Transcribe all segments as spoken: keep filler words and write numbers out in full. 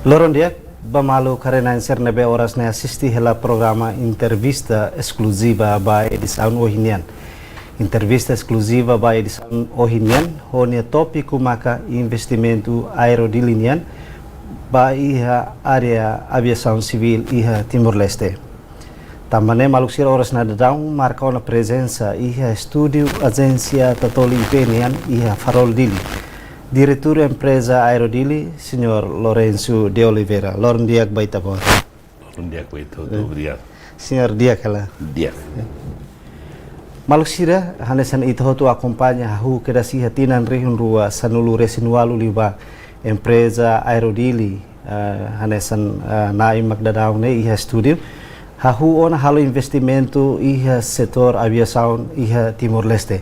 Loron di'ak ba maluk haree-na'in sira ne'ebé oras ne'e asiste hela programa Entrevista Eskluziva ba edisaun ohin nian. Entrevista Eskluziva ba edisaun ohin nian, ho nia tópiku maka investimentu Aero Dili nian ba iha área aviasaun sivíl iha Timor-Leste. Tanba ne'e maluk sira oras ne'e daudaun marka ona prezensa iha estúdiu ajénsia Tatoli I P nian iha Farol Dili, diretór empreza Aero Dili, señór Lourenço de Oliveira. Loron di'ak ba ita-boot. Loron di'ak ba ita hotu, obrigadu. Señór di'ak hela. Di'ak. Maluk sira, hanesan ita hotu akompaña hahú kedas iha tinan rihun rua sanulu resin ualu liubá empreza Aero Dili, eh, hanesan, eh, na'in mak daudaun ne'e iha estúdiu, hahú ona halo investimentu iha setór aviasaun iha Timor-Leste.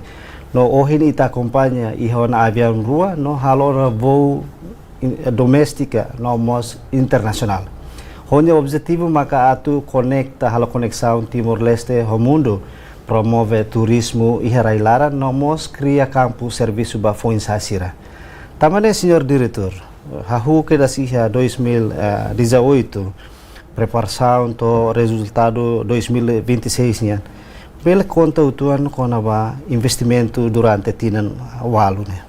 No ohin ita akompaña iha ona aviaun rua, no halo ona voo in-, doméstika, no mós internasionál. Ho nia objetivu maka atu konekta, halo koneksaun Timor-Leste ho mundu, promove turizmu iha rai-laran, no mós kria kampu servisu ba foin-sa'e sira. Tanba ne'e, señór diretór, hahú kedas iha dois mil e dezoito, preparasaun to'o rezultadu dois mil e vinte e seis nian. Bele konta uitoan kona-ba investimentu durante tinan ualu ne'e?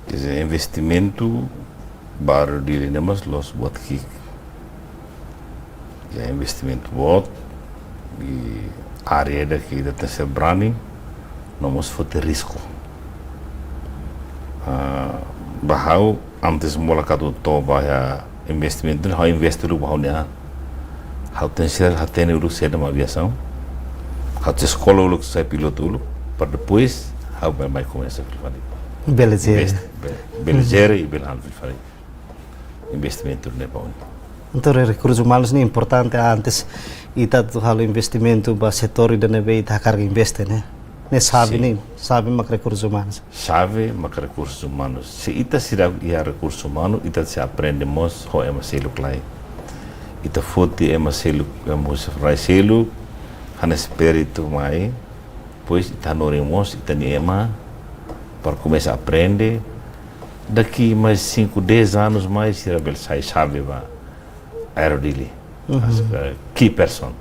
Quer dizer, investimentu ba Aero Dili ne'e mós loos buat ki'ik. Ya, investimentu boot, i área ida ke ita tenke ser brani, no mós foti risku. Ah, ba ha'u, antes molok atu to'o ba iha investimentu, ha'u investe uluk ba ha'u-nia an. Ha'u tenke ser hatene uluk saida mak aviasaun. Ha'u tenke eskola uluk sai pilotu uluk, para depois ha'u bele mai komesa fali. Bele jere. Investe, bele, bele jere i bele halo fali. Investimentu ne'e ba oin. Entaun, re-, rekursus umanus ne'e importante antes ita atu halo investimentu ba setór ida ne'ebé ita hakarak investe, ne'e? Ne'e xave, sin, ne'e, xave mak rekursus umanus. Xave mak rekursus umanus. Se ita seidauk iha rekursus umanus, ita sei aprende mós ho ema seluk lai. Ita foti ema seluk, ema husi rai seluk, hanesan espíritu mai, depois ita hanorin mós ita-nia ema para komesa aprende. Daqui mais cinco, dez anos mais, sira bele sai xave ba Aero Dili. Mhm. As, eh, key person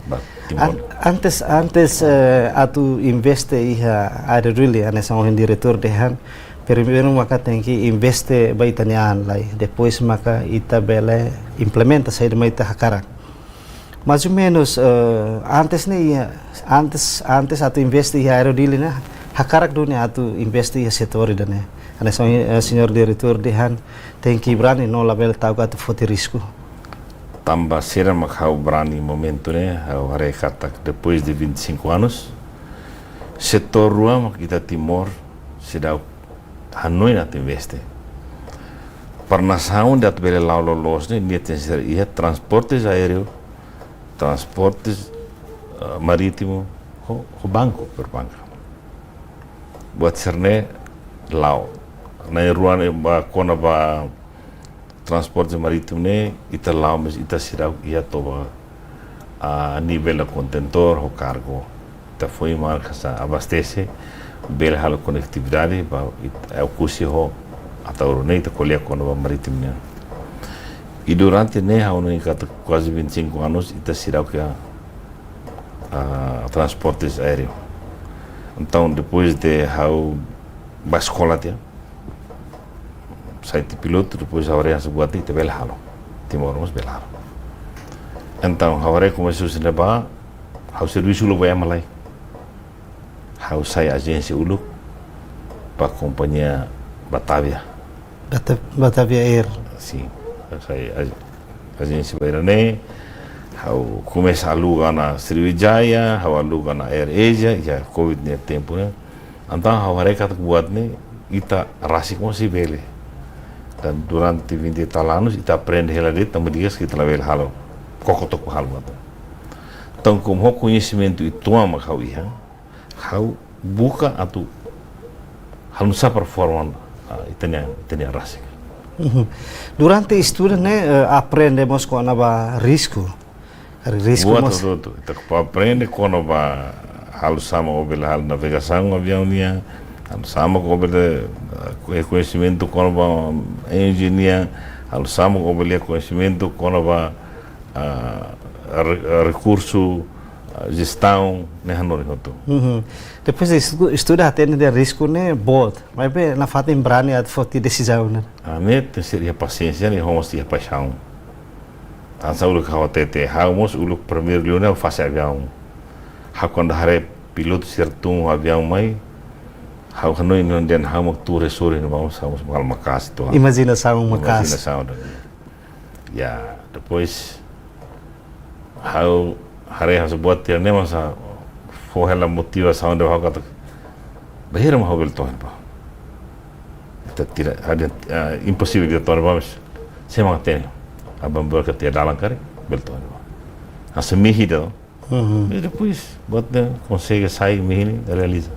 ba Timor. An-, antes, antes, eh, atu investe iha Aero Dili, hanesan ohin diretór dehan, primeiru maka tenke investe ba ita-nia an lai, depois maka ita bele implementa saida mak ita hakarak. Mais ou menus, eh, antes ne'e, iha, antes, antes atu investe iha Aero Dili ne'e, hakarak duni atu investe iha setór ida-ne'e. Hanesan, eh, señór diretór dehan tenke brani no labele ta'uk atu foti risku. Tanba saida mak ha'u brani momentu ne'e, ha'u haree katak depois de vinte e cinco anos, setór rua mak ita Timor seidauk hanoin atu investe. Para nasaun ida atu bele la'o loloos ne'e, nia tenke ser iha transportes aéreu, transportes, eh, marítimu, ho, ho banku, perbankan. Buat sira-ne'e la'o. Na'in rua ne'e ba kona-ba transporte marítimu ne'e, ita la'o, mais ita seidauk iha toba, ah, nivel de kontentór ho kargu. Ita foin mak sa abastese, bele halo konektividade ba it-, Oekusi ho Ataúro ne'e, ita ko'alia kona-ba marítimu nian. I durante ne'e, ha'u hanoin katak kuaze vinte e cinco anos, ita seidauk iha, ah, transportes aéreu. Entaun, depois de ha'u bá eskola tiha, sai tiha pilotu, depois ha'u haree hanesan buat ida bele halo. Timor mós bele halo. Entaun, ha'u haree komesa husi ne'ebá, ha'u servisu uluk ba ema lai. Ha'u sai ajénsia uluk ba kompañia Batavia. Bata-, Batavia Air. Sin, ha'u sai aj-, ajénsia ba ida-ne'e, ha'u komesa aluga ona Sriwijaya, ha'u aluga ona AirAsia, iha covid nia tempu ne'e. Entaun, ha'u haree katak buat ne'e, ita rasik mós sei bele. Dan durante vinte e tal anos, ita aprende hela de'it, tanba di'ak ke ita labele halo, koko took ba halo buat ne'e. Entaun, komu ho koñesimentu uitoan mak ha'u iha, ha'u buka atu halo nu'usá para forma, ah, ita-nia, ita-nia rasik. Mhm. Durante estuda ne'e, eh, aprende mós kona-ba risku. Risku buat mós. Hotu-hotu. Ita aprende kona-ba halo nu'usá mak ó bele halo navegasaun aviaun nian, halo nu'usá mak ó bele, eh, koñesimentu kona-ba engine nian, Halo sama ho bele koñesimentu kona-ba, ah, re-, rekursu, ah, jestaun, ne'e hanorin hotu. Uhum. Depois de estu-, estuda hatene dehan risku ne'e boot. Maibé nafatin brani atu foti desizaun ne'e? Ah, ne'e tenke ser iha pasiénsia, ne'e ho mós iha paixaun. Hanesan uluk ha'u hatete, ha'u mós uluk primeiru liu ne'e ha'u fase aviaun. Ha'u kuandu haree pilotu sira tun aviaun mai, ha'u hanoin dehan ha'u mak tuur iha sorin ne'ebá mós ha'u mós mak maka'as uitoan. Imajinasaun maka'as. Imajinasaun ida. Ya, depois ha'u haree hanesan buat tiha ne'e mós ha'u fó hela motivasaun ida ba ha'u katak bainhira mak ha'u bele to'o iha ne'ebá. Ita tidak ada, ah, imposivel ita to'o iha ne'ebá, mas sé mak hatene. Aban-bainrua karik iha dalan karik bele to'o iha ne'ebá. Hanesan mehi ida. Uhum. I depois buat ne'e konsege sai, mehi ne'e realiza.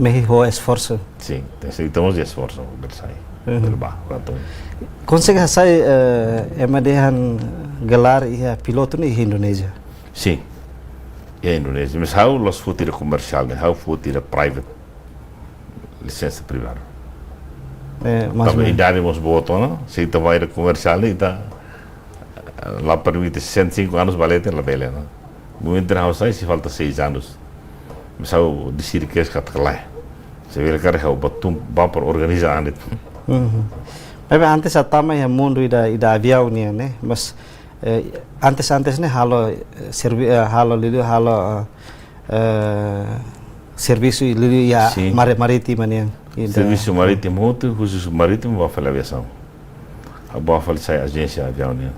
Mehi ho esforsu. Sin, tenke ser, ita mós esforsu, bele sai. Uhum. Bele bá, ratu. Konsege hasai, eh, ema dehan gelar iha pilotu ne'e iha Indonézia? Sin. Iha Indonézia. Mas ha'u la'ós foti ida komersiál, ne'e ha'u foti ida private. Lisensa privadu. Eh, mas tanba idade mós boot ona, se ita bá ida komersiál, ita, eh, la permite, sessenta e cinco anos ba leten labele, ne'e. Momentu ne'e ha'u sai, sei falta seis anos. Mas ha'u deside kedas katak lae. Se bele karik ha'u bá tun, bá para organiza an de'it. Uhum. Maibé antes atu tama iha mundu ida, ida aviaun nian, ne'e? Mas, eh, antes, antes ne'e halo, eh, servi-, eh, halo liuliu, halo, eh, eh, servisu liuliu iha, sin, mare-, marítima nian. Ida. Servisu marítimu hotu, husi marítimu bá fali aviasaun. Ha'u bá fali sai ajénsia aviaun nian.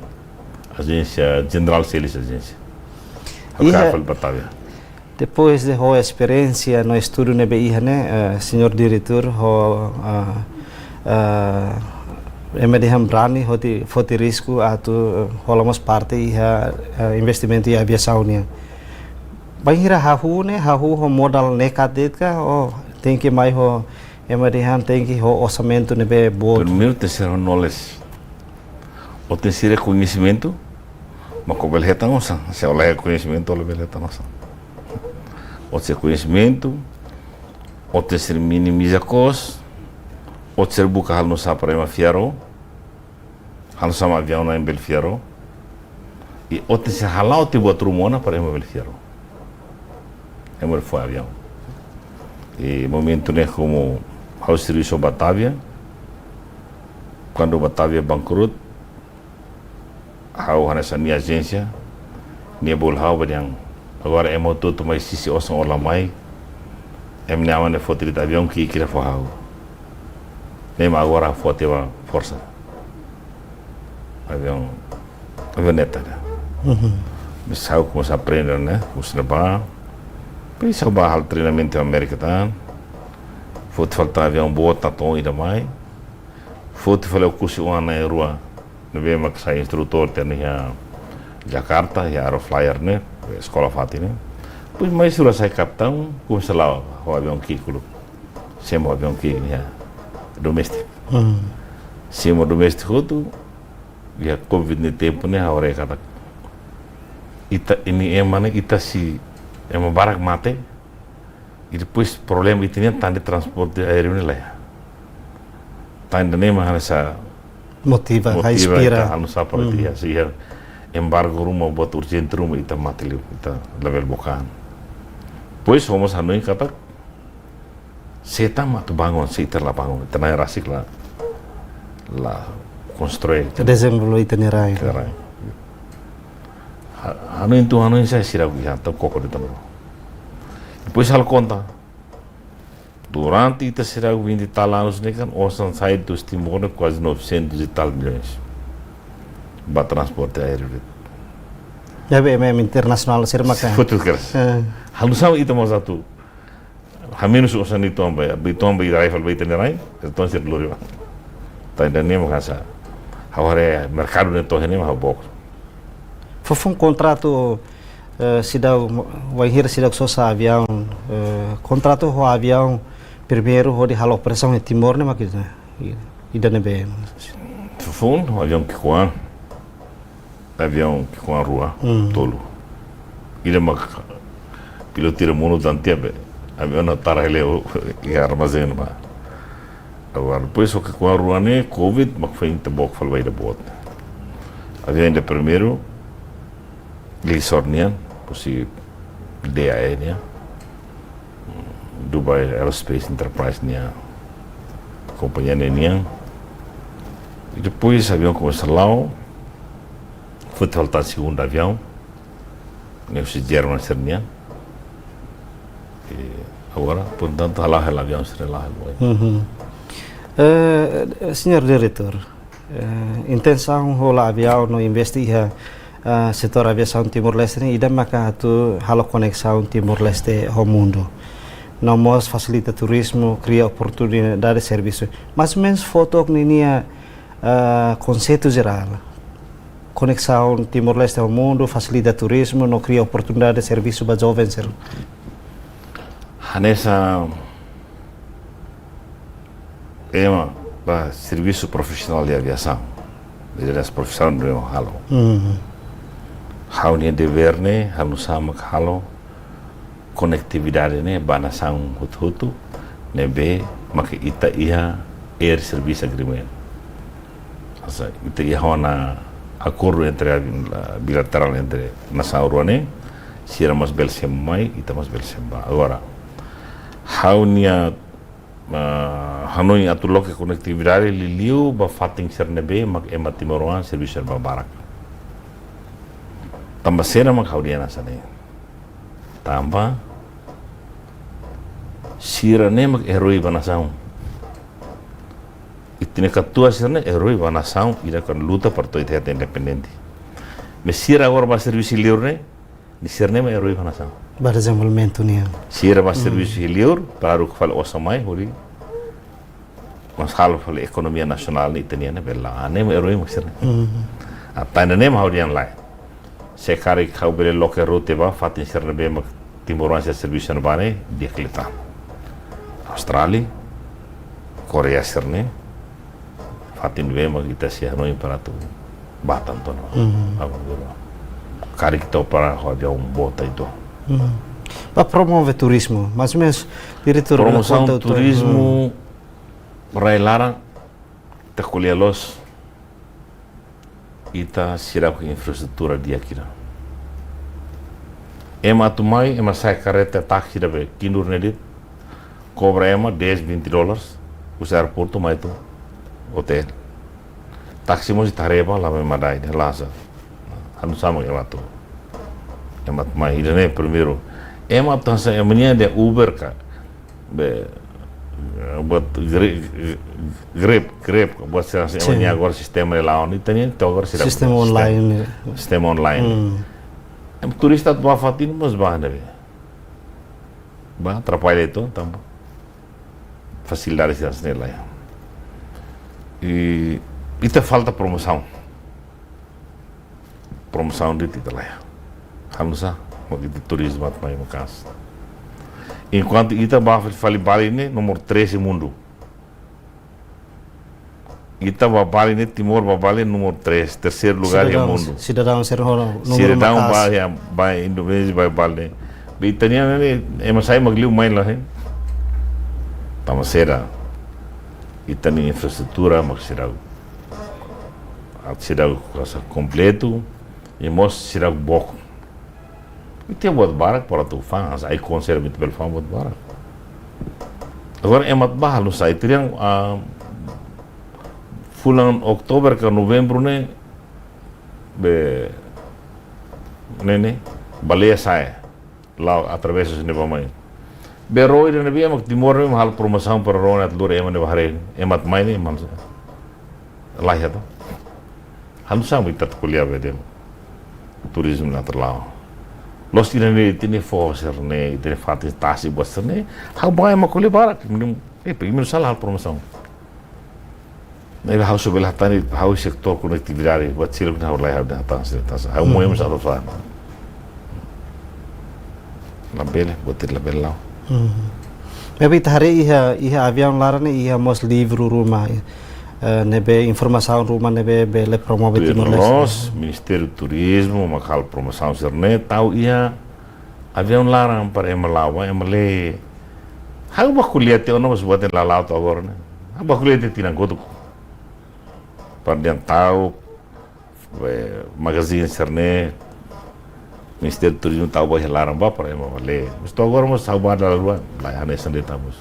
Ajénsia Jenerál Selis Ajénsia. Ha'u iha kaer fali Batavia. Depois de ho esperiénsia no estudu ne'ebé iha ne'e, eh, señór diretór, ho, eh, eh, ema dehan brani, hodi foti risku atu, eh, hola mós parte iha, eh, investimentu iha aviasaun nian. Bainhira hahú ne'e, hahú ho modal nekat de'it ka, ou tenke mai ho, ema dehan tenke ho orsamentu ne'ebé boot? Primeiru tenke ser ho knowledge. Ó tenke ser koñesimentu, mak ó bele hetan osan. Se ó la iha koñesimentu, ó la bele hetan osan. Ó tenke ser koñesimentu, ó tenke ser minimiza kos, ó tenke ser buka halo nusá para ema fiar ó. Halo nusá mak aviaun na'in bele fiar ó. I ó tenke ser hala'o tiha buat ruma ona para ema bele fiar ó. Ema bele fó aviaun. I momentu ne'e komu ha'u servisu Batavia. Kuandu Batavia bangkrut, ha'u hanesan nia ajénsia, nia bolu ha'u ba dehan, agora ema hotu-hotu mai sisi osan ó la mai, ema nia aman ne'e foti de'it aviaun ki'ik ida fó ha'u. Ne'e mak agora fó tiha ba forsa. Aviaun, avioneta ida. Uhum. Mas ha'u komesa aprende, ne'e? Husi ne'ebá. Depois ha'u bá halo treinamentu iha Amérika tan. Foti fali tan aviaun boot, tan to'o ida mai. Foti fali Oekusi oan na'in-rua. Ne'ebé mak sai instrutór tiha ona iha Jakarta, iha Aeroflyer ne'e, eskola fatin ne'e. Depois mai sira sai kapitaun, komesa la'o ho aviaun ki'ik uluk. Simu aviaun ki'ik ne'e iha doméstiku. Hmm. Simu doméstiku hotu, iha covid nia tempu ne'e ha'u haree katak ita-nia ema ne'e, ita sei ema barak mate, i depois problema ita-nian tan de'it transporte aéreu ne'e la iha. Tan ida-ne'e mak hanesan motiva, motiva inspira. Ita halo nusá para ita, hmm, iha, se iha embargo ruma, buat urjente ruma, ita mate liu, ita labele buka an. Depois, ho mós hanoin katak, se ita mak atu bangun, se ita la bangun, ita-nia rai rasik la, la konstrui. Ita dezenvolve ita-nia rai. Ita-nia rai. Ha-, hanoin tun, hanoin sai sira gu iha, tau koko de'it tan. Depois halo konta. Durante ita sira gu vinte e tal anos ne'e kan, osan sai husi Timor ne'e kuaze novecentos e tal milhões. Ba transporte aéreu de'it. Ya, be, mem internasionál sira maka. Foto keras. Eh. Halo nusá ita mós atu hamenus osan uitoan ba, uitoan ba rai fali ba ita-nia rai, uitoan sira lori ba. Tan ida-ne'e mak hanesan ha'u haree merkadu ne'e to'o iha ne'e mak ha'u book. Foufoun kontratu, eh, seidauk, wainhira seidauk sosa aviaun, eh, kontratu ho aviaun primeiru hodi halo operasaun iha Timor ne'e mak ida, ida-ne'ebé? Foufoun, aviaun ki'ikoan. Aviaun ki'ikoan rua, hmm, tolu. Ida mak pilotu sira monu tan tiha be. Aviaun ne'e tara hela iha armazén ba. Agora, depois, só ke kuandu rua ne'e, covid, mak foin ita book fali ba ida boot. Aviaun ida primeiru, Lisor nian, husi D A E nian, Dubai Aerospace Enterprise nian, kompañia ne'e nian. I depois, aviaun komesa la'o, foti fali tan segundu aviaun, ne'e husi Jerman sira nian. I agora, portantu, hala'o hela aviaun sira, hala'o hela. Mhm. Eh, Señór Diretór, eh, intensaun hola aviaun no investe iha, eh, setór aviasaun Timor-Leste ne'e, ida maka atu halo koneksaun Timor-Leste ho mundu. No mós fasilita turizmu, kria oportunidade servisu. Mais ou menus fó took ninia, eh, konseitu jerál. Koneksaun Timor-Leste ho mundu, fasilita turizmu, no kria oportunidade servisu ba joven sira. Hanesan ema ba servisu profisionál de aviasaun. Jadi, ida profisaun ne'ebé ha'u halo. Mhm. Ha'u-nia devér ne'e, halo nu'usá mak halo konektividade ne'e ba nasaun hotu-hotu, ne'ebé maka ita iha Air Service Agreement. Hanesan, ita iha ona akordu entre, ah, bilaterál entre nasaun rua ne'e, sira mós bele simu mai, ita mós bele simu bá. Agora, ha'u-nia, ah, hanoin atu loke konektividade liuliu ba fatin sira ne'ebé mak ema timoroan servisu sira barak. Tanba saida mak ha'u dehan hanesan ne'e? Tanba sira ne'e mak eroi ba nasaun. Ita-nia katuas sira ne'e eroi ba nasaun, ida kuandu luta para to'o ita hetan independente. Mais sira agora bá servisu liur ne'e, ne'e sira ne'e mak eroi ba nasaun. Ba dezenvolvimentu nian. Sira bá, hmm, servisu liur, baru ke fali osan mai, hodi mós halo fali ekonomia nasionál ne'e ita-nian ne'e bele la'o. Ah, ne'e mak eroi mak sira ne'e. Mhm. Ah, tan ne'e mak ha'u dehan lae. Se karik ha'u bele loke rute ba fatin sira ne'ebé mak timoroan sira servisu ne'ebá ne'e, di'ak liután. Austrália, Koreia sira ne'e, fatin ne'ebé mak ita sei hanoin para atu bá tan ona. Mhm. Agora, karik ita para ho aviaun boot uitoan. Mhm. Ba promove turizmu, mais ou menus, Diretór, bele konta uitoan. Promosaun turizmu, hmm, rai laran, ita ko'alia loos, ita seidauk infraestrutura di'ak ida. Ema atu mai, ema sa'e karreta, taksi ida be kinur ne'e de'it, kobra ema dez, vinte dólares, husi aeroportu mai to'o otél. Taksi mós ita haree ba, la mai madai, ne'e la hanesan. Ha'u nu'usá mak ema atu, ema atu mai, ida-ne'e primeiru. Ema atu hanesan, ema nian dehan Uber ka, be, buat Gre-, Grab, Grab, buat sira, sira, sin, ema nian agora sistema ne'e la'o, ita-nian to'o agora sira sistema sistema online. Sistema online. Hmm. Ema turista atu bá fatin mós bá ne'ebé. Bá, atrapalla uitoan, tanba fasilidade sira hanesan ne'e laiha. I ita falta promosaun. Promosaun de'it ita laiha. Halo nu'usá mak ita turizmu atu mai maka'as. Enkuantu ita bá fali Bali ne'e númeru treze mundu. Ita bá Bali ne'e, Timor bá Bali númeru três, terseiru lugár iha mundu. Sidadaun, sidadaun sira ho númeru maka'as. Sidadaun bá, ya, bá Indonézia, bá Bali ne'e. Be ita-nian ne'e, ema sa'e mak liu mai la, hein? Tanba saida? Ita-nia infraestrutura mak seidauk, ah, seidauk hanesan kompletu, i mós seidauk book. Ita buat barak para atu fa'an, hanesan ai konser ita bele fa'an buat barak. Agora ema atu bá halo nu'usá, ita dehan, ah, fulan Outubru ka Novembru ne'e, be, ne'e ne'e, baleia sa'e, la'o através ne'e bá mai. Be ró ida ne'ebé mak Timor ne'e halo promosaun para ró ne'e atu lori ema ne'e bá haree, ema atu mai ne'e, ema atu laiha to. Halo nu'usá mak ita atu ko'alia be dehan turizmu ne'e atu la'o. Loos ita-nia, ita-nia foho sira-ne'e, ita-nia fatin tasi buat sira-ne'e, ha'u bá ema ko'alia barak, minim, eh, pe, minim sala halo promosaun. Ne'ebé ha'u só bele hatán, ha'u setór konektividade, buat seluk ne'e ha'u laiha, ha'u dehan hatán sira, hatán sira. Ha'u, hmm, moe mós atu fa'an. Labele, buat labele la'o. Mhm. Maibé ita haree iha, iha aviaun laran ne'e iha mós livru ruma, eh, ne'ebé informasaun ruma ne'ebé bele promove Timor-Leste. Loos, Ministériu Turizmu mak halo promosaun sira-ne'e, tau iha aviaun laran para ema la'o, ema lee. Ha'u bá ko'alia tiha ona, mas buat ne'e la la'o to'o agora ne'e. Ha'u bá ko'alia tiha tinan kotuk. Para dehan tau, eh, magazine sira-ne'e, Ministériu Turizmu tau ba iha laran ba, para ema bá lee. Mas to'o agora mós ha'u bá dala rua, la hanesan de'it mós.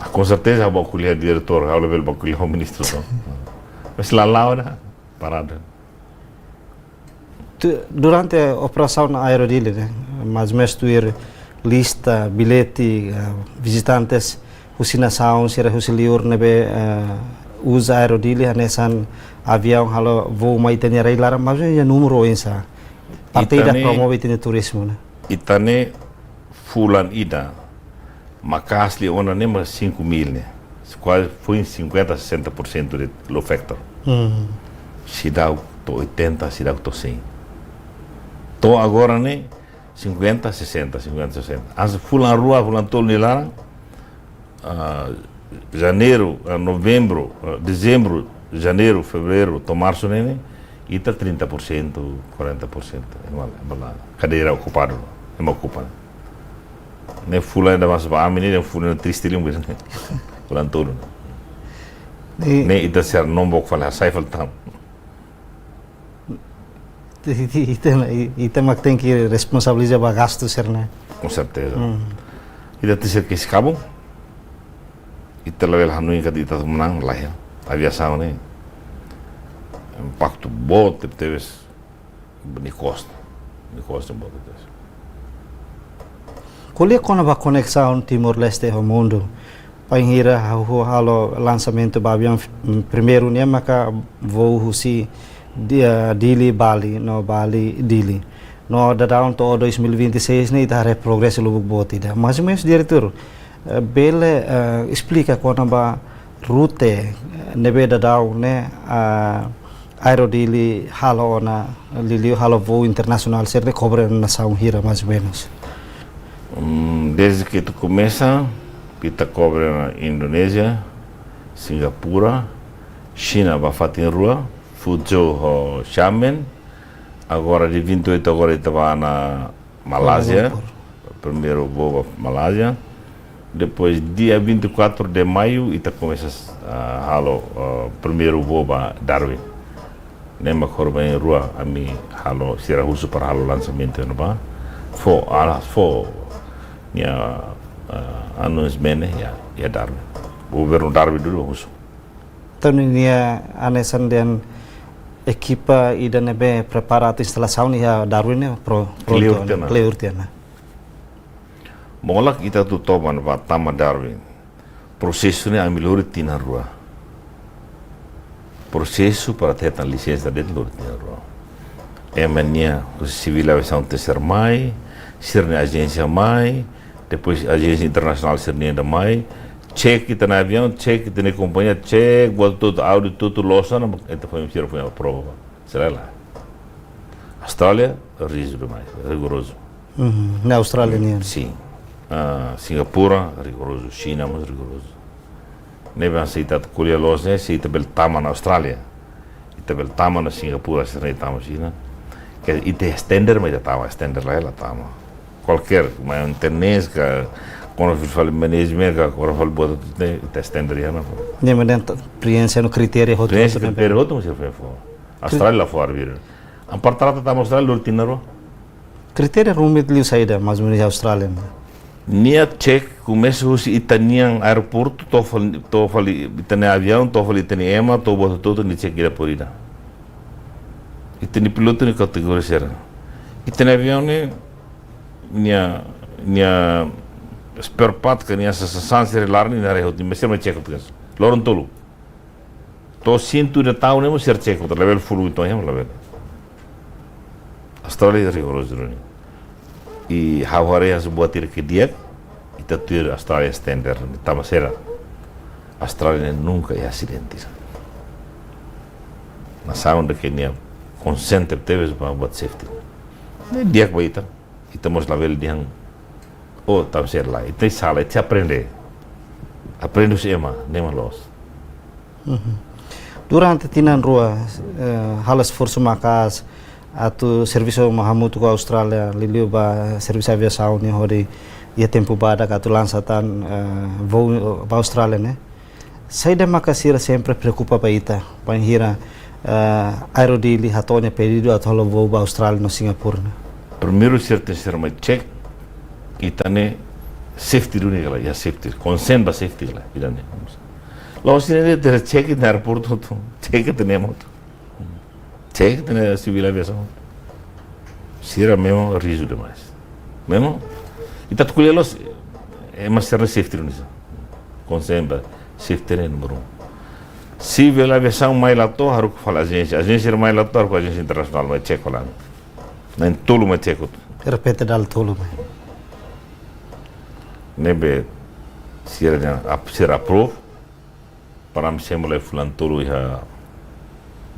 Ah, com certeza ha'u bá ko'alia ho diretór, ha'u labele bá ko'alia ho ministru, no. Mas la la'o ona, parada. Tu, durante operasaun Aero Dili, ne'e, mais ou menos tuir lista, billete, eh, vizitantes husi nasaun sira husi liur ne'ebé, eh, uza Aero Dili hanesan aviaun halo voo mai ita-nia rai-laran, mais ou menos númeru oinsá? Parte ida, ita-nia, promove ita-nia turizmu, ne'e. Ita-nia fulan ida maka'as liu ona ne'e mak cinco mil ne'e. Kuaze foin cinquenta, sessenta por cento de load factor. Hmm. Seidauk to'o oitenta, seidauk to'o cem. To'o agora ne'e cinquenta, sessenta, cinquenta, sessenta. Hanesan fulan rua, fulan tolu nia laran, ah, janeiru, ah, novembru, ah, dezembru, janeiru, fevereiru, to'o marsu ne'e, ne'e, ita trinta por cento, quarenta por cento, ema la, ema la, kadeira okupadu, ema okupa. Ne'e fulan ida mós ba ami ne'e, ne'e fulan triste liu, fulan tolu. Ne'e, ne'e ita ser nombok fali, hasai fali tan. Ita, ita, ita mak tenke responsabiliza ba gastu sira-ne'e. Com certeza. Hmm. Ita tenke ser ke eskabun. Ita labele hanoin katak ita manán, lae. Aviasaun ne'e impaktu boot tebes. Nia kosta. Nia kosta boot tebes. Ko'alia kona-ba koneksaun Timor-Leste ho mundu. Bainhira ha'u halo lansamentu ba aviaun, mm, primeiru nian maka voo husi Di-, eh, Dili Bali, no Bali Dili. No daudaun to'o dois mil e vinte e seis ne'e ita haree progresu lubuk boot ida. Mais ou menos, diretór, eh, bele, eh, esplika kona-ba rute, eh, ne'ebé daudaun ne'e, ah, Aero Dili halo ona, liuliu halo voo internasionál sira-ne'e kobre nasaun hira, mais ou menos? Hmm, desde ke ita komesa, ita kobre ona Indonézia, Singapura, Xina ba fatin rua, Fuzhou ho Xiamen. Agora dia vinte e oito agora ita bá ona Malázia. Kuala Lumpur. Primeiru voo ba Malázia. Depois dia vinte e quatro de maio ita komesa, ah, halo, ah, primeiru voo ba Darwin. Ne'e mak horibainrua ami halo, sira husu para halo lansamentu iha ne'ebá. Fó, ah, fó nia, ah, announcement ne'e iha, iha Darwin. Governu Darwin dulu husu. Entaun ninia hanesan dehan ekipa ida ne'ebé prepara atu instalasaun iha Darwin ne'e pro-, prontu, kleur tiha ona, kleur tiha ona. Molok ita atu toba ona ba tama Darwin. Prosesu ne'e ami lori tinan rua. Prosesu para hetan lisensa de'it lori tinan rua. Ema nia, husi sivíl aviasaun tenke ser mai, sira-nia ajénsia mai, depois ajénsia internasionál sira-nian ida mai, cek ita-nia aviaun, cek ita-nia kompañia, cek buat hotu-hotu, audit hotu-hotu loos ona, ita foin, sira foin aprova. Sira lae. Austrália, ríjidu demais, rigorozu. Mhm, na Austrália nian. Sin. Ah, Singapura, rigorozu. Xina mós rigorozu. Ne'ebé se ita ko'alia loos ne'e, se ita bele tama ona Austrália, ita bele tama ona Singapura, se ita tama Xina. Ke ita standard, mas ita tama, standard lae, la tama. Kualkér, maintenance ka, kona-ba fali management ka, kona-ba fali buat hotu-hotu ne'e, ita standard iha ona. Ne'e mak dehan ta, prienxe no kritéria hotu-hotu. Prienxe, kritéria hotu, mas se fó. Austrália la fó arbiru. Ami para trata tama Austrália lori tinan rua. Kritéria rumit liu saida, mais ou menos, iha Austrália ne'e? Nia cek, komesa husi ita-nia aeroportu, to'o fali, to'o fali ita-nia aviaun, to'o fali ita-nia ema, to'o buat hotu-hotu nia cek ida por ida. Ita-nia pilotu nia kategoria sira. Ita-nia aviaun ne'e, nia, nia spare part ka nia sasán sira laran ne'e nia haree hotu, nia mesti mai cek hotu. Loron tolu. To'o sientu ida tau ne'e mós sira cek hotu, labele fulu ita-nia, labele. Austrália rigorozu duni. I ha'u haree hanesan buat ida ke di'ak, ita tuir Austrália standard, tanba sira. Austrália ne'e nunka iha asidente. Nasaun ida ke nia konsentra tebes ba buat safety. Ne'e di'ak ba ita. Ita mós labele dehan, oh, tanba sira lae. Ita sala, ita aprende. Aprende husi ema, ne'e mak loos. Mhm. Durante tinan rua, eh, halo esforsu maka'as atu servisu hamutuk ho Austrália, liuliu ba servisu aviasaun ne'e hodi iha tempu badak atu lansa tan, eh, voo ba Austrália ne'e. Saida maka sira sempre preokupa ba ita, bainhira, eh, Aero Dili hato'o nia pedidu atu halo voo ba Austrália no Singapura ne'e? Primeiru, sira tenke ser mai check, ita-nia safety duni ka lae, iha safety, concern ba safety ka lae, ita-nia. La'ós sira-ne'e tenke check iha aeroportu hotu, check ita-nia moto. Check ita-nia Civil Aviasaun. Sira memang riesgo demais. Memang, ita atu ko'alia loos, ema sira-nia safety duni sá. Concern ba safety ne'e númeru un. Civil Aviasaun mai la to'o, haruka fali ajénsia. Ajénsia mai la to'o, haruka ajénsia internasionál mai check fali. Na'in tolu mai check hotu. Repete dala tolu mai. Ne'ebé sira-nia ap-, sira approve. Para ami semo lai fulan tolu iha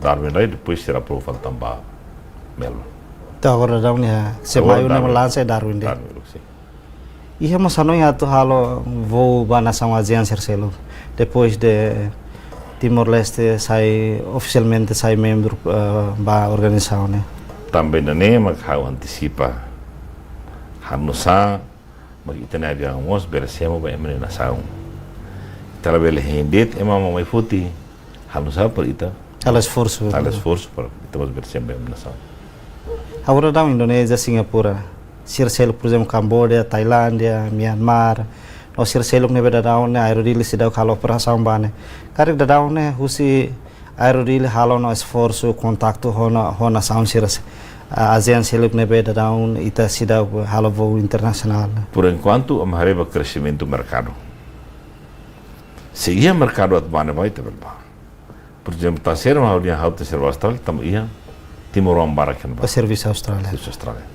Darwin lai, depois sira approve fali tan ba Melbourne. To'o agora daudaun ne'e, se Agora mai ne'e Darwin. Lansa iha Darwin de'it. Darwin, sim. Iha mós hanoin atu halo voo ba nasaun ASEAN sira seluk. Depois de Timor-Leste sai, ofisialmente sai membru, eh, ba organizasaun ne'e. Tanba ida-ne'e mak ha'u antisipa. Ha'u nusa, mak ita-nia aviaun mós bele semo ba ema nia nasaun. Ita labele hein de'it ema mak mai foti. Halo saida para ita? Halo esforsu. Halo esforsu para ita mós bele semo ba ema nia nasaun. Agora daudaun Indonézia, Singapura. Sira seluk, por ezemplu, Kamboja, Tailándia, Myanmar. No sira seluk ne'ebé daudaun ne'e Aero Dili seidauk halo operasaun ba ne'e. Karik daudaun ne'e husi Aero Dili halo ona esforsu, kontaktu ho ona, ho nasaun sira se-, a, ASEAN seluk ne'ebé daudaun ita seidauk halo voo internasionál. Por enkuantu, ami haree ba kresimentu merkadu. Se iha merkadu atu bá ne'ebá, ita bele bá. Por ezemplu, terseira, ha'u dehan ha'u tenke ser ba Austrália, tanba iha timoroan barak iha ne'ebá. Ba servisu Austrália. Servisu Austrália.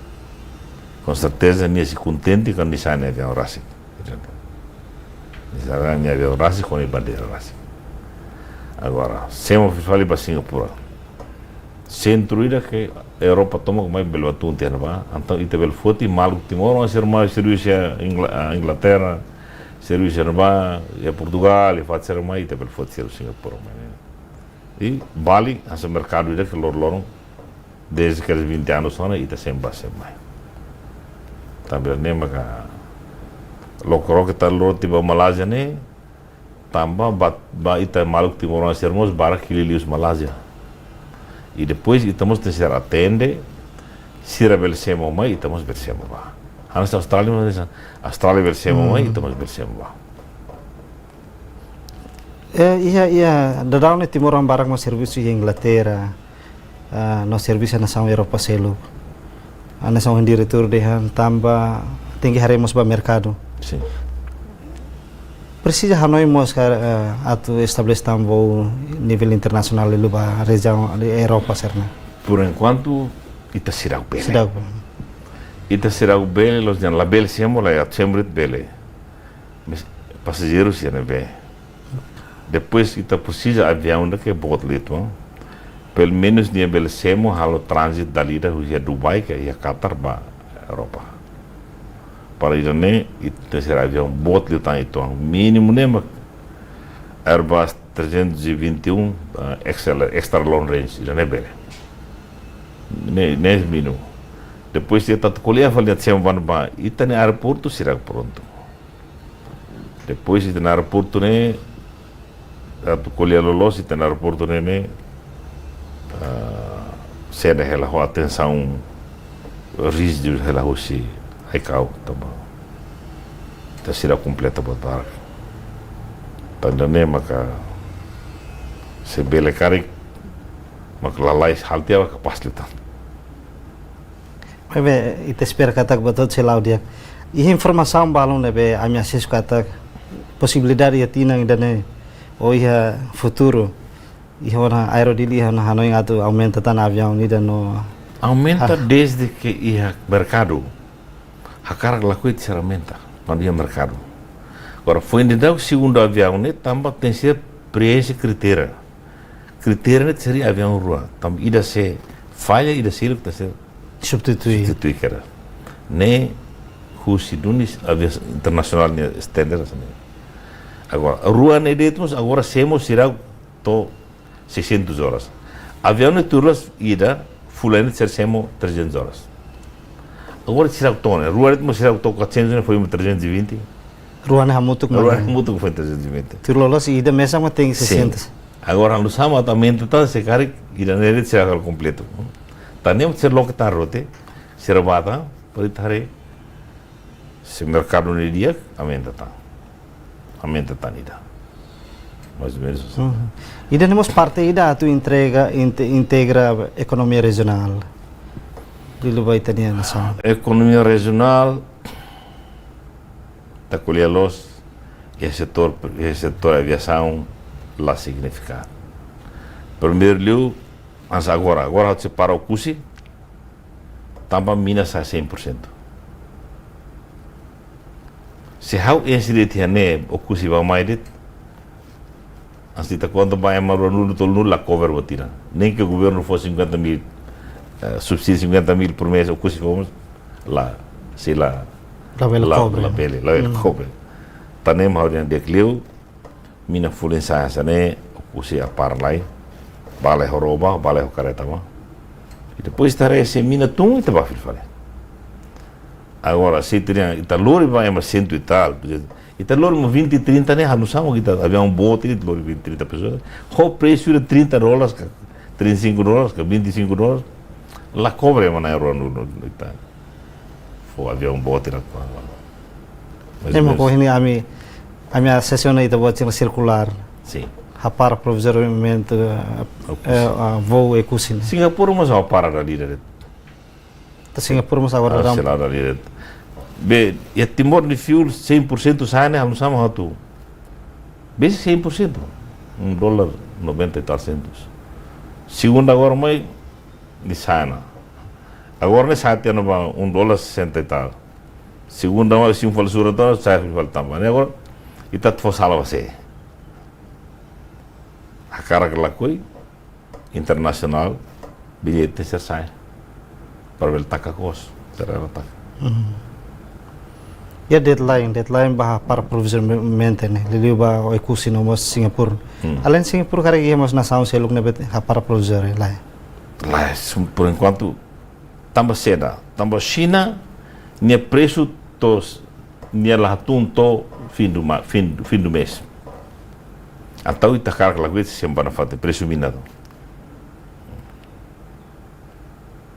Com certeza, nia sei kontente kuandu nia sa'e nia aviaun rasik. Nia sa'e nia aviaun rasik, ho nia bandeira rasik. Agora, semo fali ba Singapura. Sentru ida ke Europa tomak mai bele bá tun tiha ne'ebá, entaun ita bele foti maluk timoroan sira mai servisu iha Ingla-, ah, Inglaterra, servisu iha ne'ebá, iha Portugal, iha fatin sira mai, ita bele foti sira Singapura mai ne'e. I Bali, hanesan merkadu ida ke loroloron, dezde ke vinte anos ona, ita sempre bá sempre mai. Tanba ne'e maka, lokraik ita lori tiha ba Malázia ne'e, tanba ba, ba ita maluk timoroan sira mós barak hili liu husi Malázia. I depois ita mós tenke ser atende, sira bele semo mai, ita mós bele semo bá. Hanesan Austrália mós hanesan, Austrália bele semo mai, Hmm. ita mós bele semo bá. Eh, iha, iha, daudaun ne'e timoroan barak mak servisu iha Inglaterra, ah, no servisu iha nasaun Europa seluk. Ah, hanesan diretór dehan tanba tenke haree mós ba merkadu. Sim. Presiza hanoin mós ka, eh, atu estabelese tan voo nivel internasionál liu ba rejiaun Europa sira-ne'e. Por enkuantu, ita seidauk bele. Seidauk. Ita seidauk bele, la'ós dehan labele semo, la iha semo de'it bele. Mas pasajeiru sira ne'ebé. Depois ita presiza aviaun ida ke boot liu uitoan. Pelumenus nia bele semo halo transit dala ida husi Dubai ka iha Qatar ba Europa. Para ida-ne'e ita tenke ser aviaun boot liután uitoan. Mínimu ne'e mak Airbus trezentos e vinte e um, ah, X L, extra long range, ida-ne'e bele. Ne'e, ne'e mínimu. Depois ita atu ko'alia fali atu semo ba ne'ebá, ita-nia aeroportu seidauk prontu. Depois ita-nia aeroportu ne'e, atu ko'alia loloos, ita-nia aeroportu ne'e, ne'e, ah, seidauk hela ho atensaun ríjidu hela husi ICAO, tanba ita seidauk kompleta buat barak. Tanba ne'e maka se bele karik, maka lalais halo tiha kapás liután. Maibé, ita espera katak buat hotu sei la'o di'ak. Iha informasaun balun ne'ebé ami asesu katak posibilidade iha tinan ida-ne'e, ou iha futuru, iha ona Aero Dili, iha ona hanoin atu aumenta tan aviaun ida no Aumenta Ah. dezde ke iha merkadu. Hakarak lakohi ita sei aumenta, kuandu iha merkadu. Agora, foin daudauk segundu aviaun ne'e, tanba tenke ser preenxe kritéria. Kritéria ne'e tenke ser aviaun rua. Tanba ida se falla, ida seluk tenke ser Substitui. Substitui kedas. Ne'e husi duni aviasaun internasionál nia standar hanesan ne'e. Agora, rua ne'e de'it mós agora semo seidauk to'o seiscentos horas. Aviaun ne'e tuir loloos ida, fulan ida sira semo trezentos horas. Agora seidauk to'o ne'e, rua de'it mós seidauk to'o quatrocentos ne'e, foin mak trezentos e vinte. Rua ne'e hamutuk mak. Rua ne'e hamutuk fó trezentos e vinte. Tuir loloos ida mesak mak tenke Sin. Seiscentos. Agora, halo sama aumenta tan, se karik ida-ne'e de'it sira halo kompletu. Tan ne'e sira loke tan rote, sira bá tan, para ita haree se merkadu ne'e di'ak, aumenta tan. Aumenta tan ida. Mais ou menos assim. Uhum. Ida-ne'e mós parte ida atu entrega, inte-, integra ekonomia rejionál. Liuliu ba ita-nia nasaun. Ekonomia rejionál, ita ko'alia loos, iha setór, iha setór aviasaun la signifika. Primeiru liu, mas agora, agora ha'u separa Oekusi, tanba mina sa'e cem por cento. Se ha'u enxe de'it iha ne'e, Oekusi bá-mai de'it, mas ita konta ba ema ruanulu, tolunulu la cover buat ida. Nem que o governo fó cinquenta mil, eh, subsídio cinquenta mil por mês, Oekusi fó, la, sei la, Labele la, cover. Labele, labele Hmm. cover. Tan ne'e mak ha'u dehan di'ak liu, mina folin sa'e hanesan ne'e, Oekusi hapara lai, bá lai ho ró bá, bá lai ho karreta bá. I depois ita haree se mina tun, ita bá fila fali. Agora, se ita dehan, ita lori ba ema cento e tal, ita lori mak vinte, trinta ne'e, halo sama ita aviaun boot, ita lori vinte, trinta pessoas. Ho presu de trinta dólares, ka trinta e cinco dólares, ka vinte e cinco dólares, la cover ema na'in ruanulu, ita fó aviaun boot ida. Mais ou menos. Ema ohin ne'e ami, ami asesora ita-boot sira sirkulár. Sin. Hapara provizoriamente, eh, Oekusi. Eh, ah, voo Oekusi ne'e. Singapura mós hapara dala ida de'it. Tan Singapura mós agora Ah, dam. Sei la dala ida de'it. Be, iha Timor nia fuel cem por cento sa'e ne'e, halo sama atu. Be cem por cento. Um dólar noventa e tal centos. Segunda agora mai, nia sa'e ona. Agora ne'e sa'e tiha ona ba um dólar sessenta e tal. Segunda mai, se um fali sura tan, sa'e fali tanba. Ne'e agora, ita atu fó sala ba sé? Hakarak ka lakohi, internasionál, billete sira sa'e. Para bele taka kos, sira la taka. Hmm. Iha deadline, deadline ba hapara provizoriamente ne'e, liuliu ba Oekusi no mós Singapura. Hmm. Aleinde Singapura, karik iha mós nasaun seluk ne'ebé hapara provizóriu, lae? Lae, sum-, por enquanto, tanba saida, tanba Xina nia presu to'o, nia la hatún to'o fim do ma-, fim, fim do mês. Entaun ita hakarak ka lakohi, ita sei bá nafatin presu mina to'o.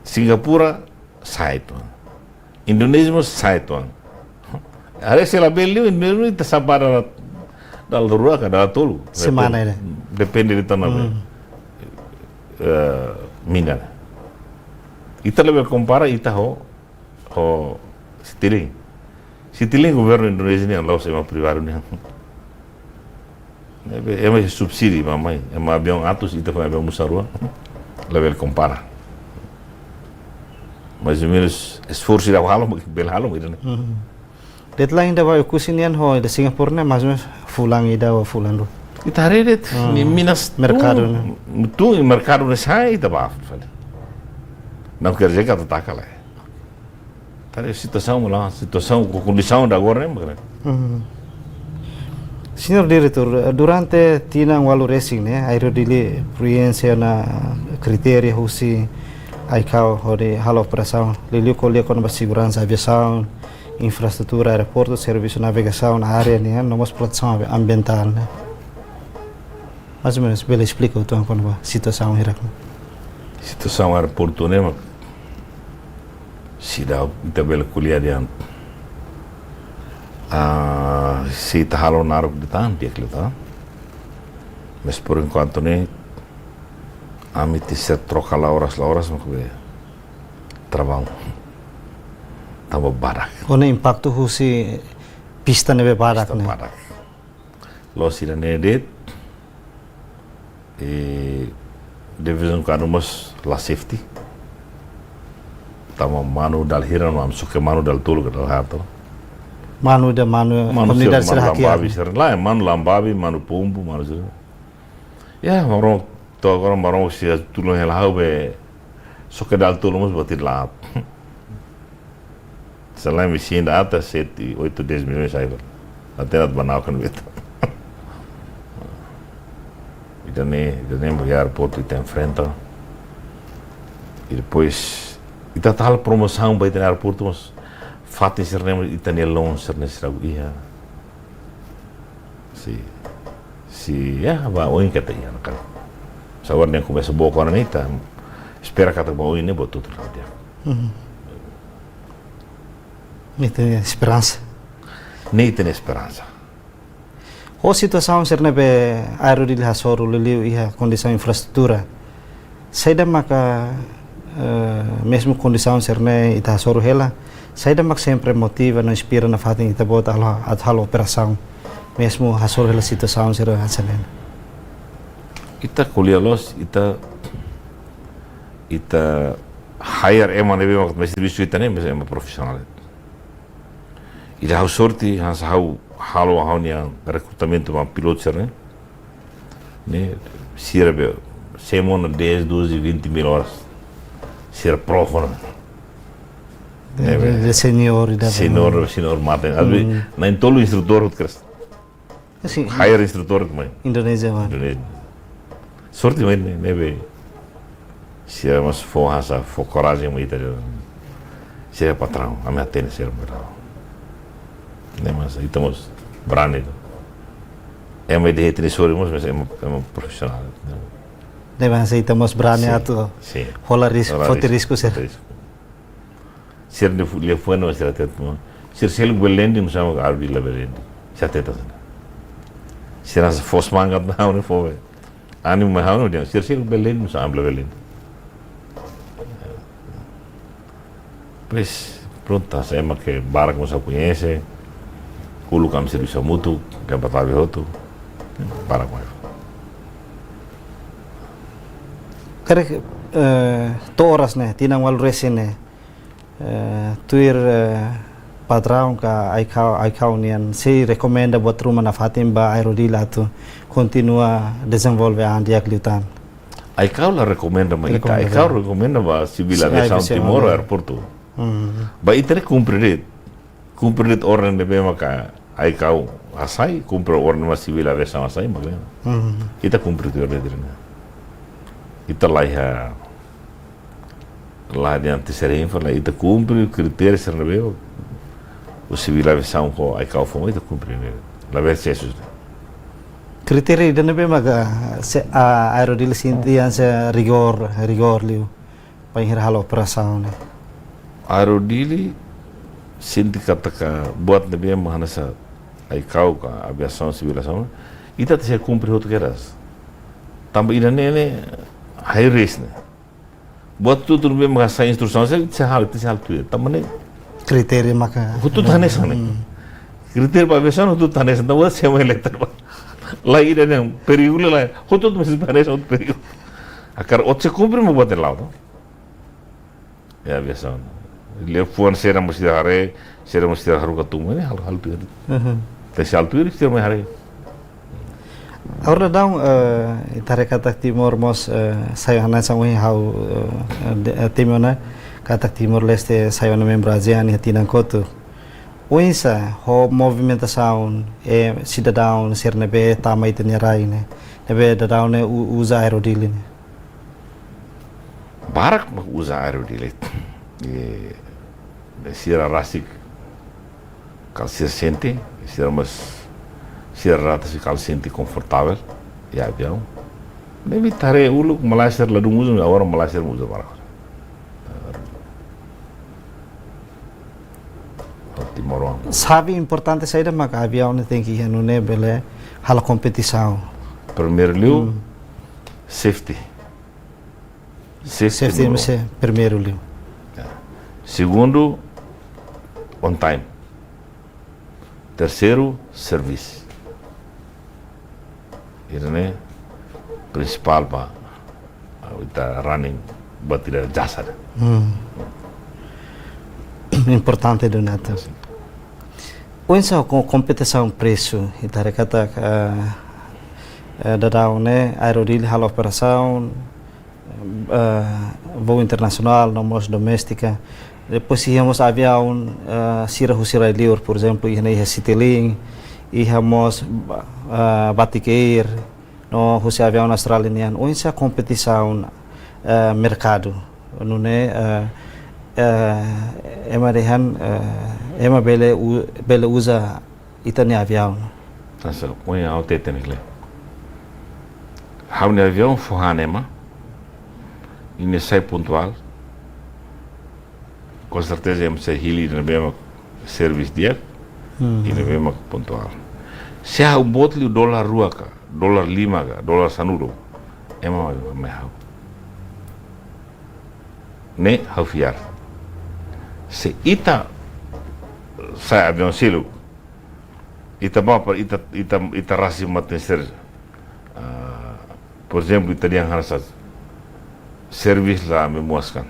Singapura sa'e uitoan. Indonézia mós sa'e uitoan. Haree se labele liu, Indonézia ita sa'e ba dala, dala rua ka dala tolu. Semana ida. Depende de'it ona, Hmm. eh, mina. Ita labele kompara ita ho, ho Citilink. Citilink governu Indonézia nian, la'ós ema privadu nian. Ne'ebé, ema subsídiu, mamai, ema aviaun atus, ita fó aviaun musan rua, labele kompara. Mais ou menos, esforsu ida halo, bele halo, ida-ne'e. Hmm. Deadline ida ba Oekusi nian ho ida Singapura ne'e, mais ou menos fulan ida ou fulan rua. Ita haree de'it, Hmm. nia mina Merkadu tun, ne'e. Tun, merkadu ne'e sa'e, ita bá fali. Não quer dizer que atu taka, lae. Tan ne'e situasaun la, situasaun ho kondisaun ida agora ne'e, mak ne'e. Hmm. Señór Diretór, durante tinan ualu resin ne'e, Aero Dili preenxe ona kritéria husi ICAO hodi halo operasaun, liuliu ko'alia kona-ba seguransa aviasaun, infraestrutura aeroportu, servisu navegasaun, área nian, no mós protesaun ambi-, ambientál ne'e. Mais ou menos, bele esplika uitoan kona-ba situasaun hirak ne'e? Situasaun aeroportu ne'e, mak, seidauk ita bele ko'alia dehan, ah, se ita halo naruk de'it tan, di'ak liután. Mas por enkuantu ne'e, ami tenke troka la oras, la oras, mak be traballu. Tanba badak. Ho nia impaktu husi pista ne'ebé badak Pista ne'e. Badak. La'ós ida-ne'e de'it, eh, de vez em quando mós la safety. Tanba manu dala hira, manu, só ke manu dala tolu ka dala haat. Manu ida, manu, manu komunidade sira, sira manu hakiak. Lambabi, sira, lae, manu Lambabi, manu Pombu, manu sira. Ya, Maromak, to'o agora Maromak sei tulun hela ha'u be, só ke dala tolu mós buat ida la aat. Selain mesin ida aat, sete, oito, dez milhões sai, até na banal kan bet. Ida-ne'e, ida-ne'e, aeroportu ita enfrenta. I depois, ita halo promosaun ba ita-nia aeroportu, mas fatin sira-ne'e, ita-nia lounge sira-ne'e seidauk iha. Se, se, ya, ba oin katak iha nakal. Agora ne'e komesa book ona ne'e, ita espera katak ba oin ne'e buat hotu la'o di'ak. Ne'e ita-nia esperansa. Ne'e ita-nia esperansa. Ho situasaun sira ne'ebé Aero Dili hasoru, liuliu iha kondisaun infraestrutura. Saida maka, eh, mezmu kondisaun sira ne'e ita hasoru hela, saida mak sempre motiva no inspira nafatin ita-boot halo, atu halo operasaun, mezmu hasoru hela situasaun sira hanesan ne'e? Ita ko'alia loos, ita, ita hire ema ne'ebé mak mai servisu ita ne'e, mezmu ema profisionál. Ida ha'u sorte, hanesan ha'u halo ha'u-nia rekrutamentu ba pilotu sira ne'e. Ne'e, sira be, semana dez, doze, vinte mil horas. Sira profi ona. Ne'ebé, de, de senior ida be. Senior, senior mate. Albi, na'in-tolu instrutór hotu kedas. Sin. Hire instrutór mai. Indonézia, mano. Indonézia. Sorte mai ne'e, ne'ebé. Sira mós fó hanesan, fó korajen mai ita de'it. Sira patraun, ami hatene sira patraun. Ne'e mós, ita mós brani. Ema ida hatene sori mós, mas ema, ema profisionál. Ne'e mós ita mós brani. Sin, atu sin. Hola risku, hola foti risku, risku sira. Foti risku. Sira ne'e fu-, liafuan no sira hatete, no. Sira seluk bele lending, no sama ka Aero Dili la bele lending. Sira hatete hanesan ne'e. Sira hanesan fó semangat ona ha'u ne'e fó be. Ánimu mai ha'u ne'e, sira seluk bele lending, no sama ami la bele lending. Pois, prontu, hanesan ema ke barak mós ha'u koñese, uluk ami servisu hamutuk, ke Batave hotu, barak mai. Karik, eh, to'o oras ne'e, tinan ualu resin ne'e, eh, tuir, eh, patraun ka ICAO, ICAO nian, sei rekomenda buat ruma nafatin ba Aero Dili atu kontinua dezenvolve an di'ak liután? ICAO la rekomenda mai ita, rekomenda ICAO ba. Rekomenda ba Civil Aviação Timor, aeroportu. Hmm. Ba ita ne'e kumpre de'it. Kumpre de'it orden ne'ebé maka ICAO hasai, kumpre orden mak Civil Aviação hasai, mak ne'e. Hmm. Ita kumpre de'it orden ne'e. Ita la iha, la diante sira info, la ita kumpre kritéria sira ne'ebé, o Civil Aviação ho ICAO fó mai ita kumpre ne'e. La bele sesu. Kritéria ida ne'ebé maka se, a, Aero Dili sente hanesan rigór, rigór liu. Bainhira halo operasaun ne'e. Aero Dili sente katak buat ne'ebé mak hanesan ICAO ka Aviasaun Sivíl Aviasaun, ita tenke kumpre hotu kedas. Tanba ida-ne'e ne'e high risk ne'e. Buat hotu-hotu ne'ebé mak hasai instrusaun, se, se halo, se halo tuir. Tanba ne'e kritéria maka hotu-hotu hanesan ne'e. Hmm. Kritéria ba aviasaun hotu-hotu hanesan, tanba se mai letra ba. La ida-ne'e perigu la, hotu-hotu mesti hanesan, hotu perigu. Hakarak atu sei kumpre mak buat ne'e la'o, no? Ya, aviasaun. Liafuan sira mós sira haree, sira mós sira haruka tun mai, ne'e halo, halo tuir. Mhm. Tenke halo tuir, sira mai haree. Agora daudaun, eh, ita haree katak Timor mós, eh, sai hanesan ohin ha'u, eh, de, eh, temi ona, katak Timor-Leste sai ona membru ASEAN iha tinan kotuk. Oinsá ho movimentasaun, eh, sidadaun sira ne'ebé tama ita-nia rai ne'e, ne'ebé daudaun ne'e u-, uza Aero Dili ne'e? Barak mak uza Aero Dili. E, sira rasik kala sira sente, sira mós, sira rata sira kala sente konfortavel iha aviaun. Ne'ebé ita haree uluk, malae sira ladún uza, agora malae sira uza barak. Timoroan. Xave importante saida maka aviaun ne'e tenke iha nune'e bele halo kompetisaun? Primeiru liu, hmm, safety. Safety. Safety número mesti primeiru liu. Ya. Segundu, on time. Terseiru, service. Ida-ne'e prinsipál ba, ah, ita running buat ida jasa. Hmm. Importante duni atu. Sin. Oinsá ho kompetisaun presu, ita haree katak, eh, eh, daudaun ne'e Aero Dili halo operasaun, eh, voo internasionál, no mós doméstika. Depois iha mós aviaun, eh, sira husi rai-liur, por ezemplu, iha ne'e iha Citilink, iha mós, eh, Batik Air, no husi aviaun Austrália nian. Oinsá kompetisaun, eh, merkadu? Nune'e, eh, eh, ema dehan, eh, ema bele u-, bele uza ita-nia aviaun. Tansa, ohin ha'u hatete ne'e. Ha'u-nia aviaun fó han ema, nia sai pontuál, com certeza ema sei hili ida ne'ebé mak servisu di'ak, Hmm. ida ne'ebé mak pontuál. Se ha'u boot liu dolar rua ka, dolar lima ka, dolar sanulu, ema mai, mai ha'u. Ne'e ha'u fiar. Se ita sai aviaun seluk, ita ba para ita, ita, ita rasik matenek ser, ah, por ezemplu, ita dehan hanesan servisu la memuaskan.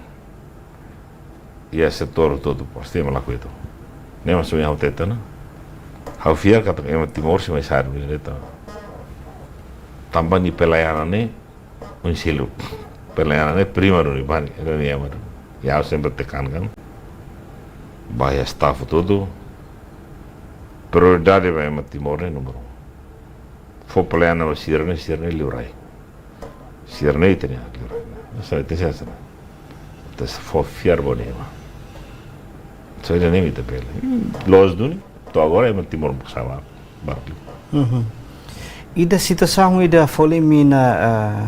Iha setór hotu-hotu pasti ema lakohi uitoan. Ne'e mak ohin ha'u hatete ona. Ha'u fiar katak ema Timor sei mai sa'e duni de'it. Tanba nia pelayanan ne'e oin seluk. Pelayanan ne'e prima duni ba nia, ema duni. Ha'u sempre tekankan ba iha staff hotu-hotu. Prioridade ba ema Timor ne'e númeru um. Fó pelayanan ba sira-ne'e, sira-ne'e liurai. Sira-ne'e ita-nia liurai. Ita sei hanesan ne'e. Ita sei fó fiar ba ema. Só ida-ne'e mak ita bele. Loos duni, to'o agora ema Timor mak sa'e ba, barli. Mhm. Ida situasaun ida folin mina, eh,